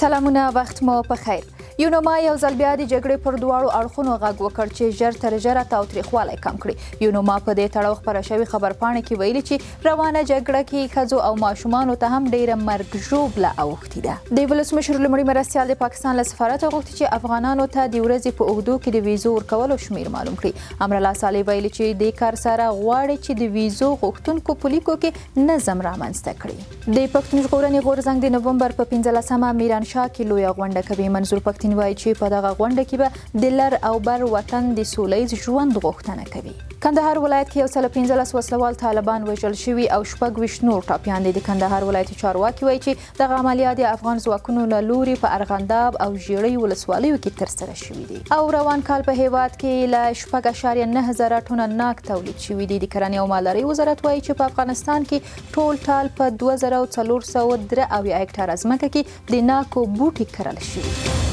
سلامونه، وخت مو په خیر. یونما یو ځل بیا د جګړې پر دواړو اړخونو غږ وکړ چې ژر تر ژره تاوتریخوالی کم کړي. یونما په دې تړاو خپره شوې خبرپاڼه کې ویلي چې روانه جګړه کې ښځو او ماشومانو ته هم ډیره مرګ ژوبله اوښتې ده. د ولسمشر لومړي مرستیال د پاکستان له سفارته غوښتي چې افغانانو ته د ورځې په اوږدو کې د ویزو ورکولو شمیر معلوم کړي. امرالله صالح ویلي چې دې کار سره غواړي چې د ویزو غوښتونکو په لیکو کې نظم رامنځته کړي. د پښتون ژغورنې غورځنګ د نومبر په 15مه میرانشاه کې لویه غونډه کوي. منظور پښتین وایي چې په دغه غونډه کې به د لر او بر وطن د سوله ییز ژوند غوښتنه کوي. کندهار ولایت کې 115 وسلوال طالبان وژل شوي او 26 نور ټاپیان دي. د کندهار ولایتي چارواکي وایي چې دغه عملیات د افغان ځواکونو له لوري په ارغنداب او ژیړۍ ولسوالیو کې ترسره شوي دي. او روان کال په هیواد کې له 6.9 زره ټنه ناک تولید شوي دي. د کرنې او مالدارۍ وزارت وایي چې په افغانستان کې ټول ټال په 2473 هکټاره ځمکه کې د ناکو بوټي کرل شوي دي.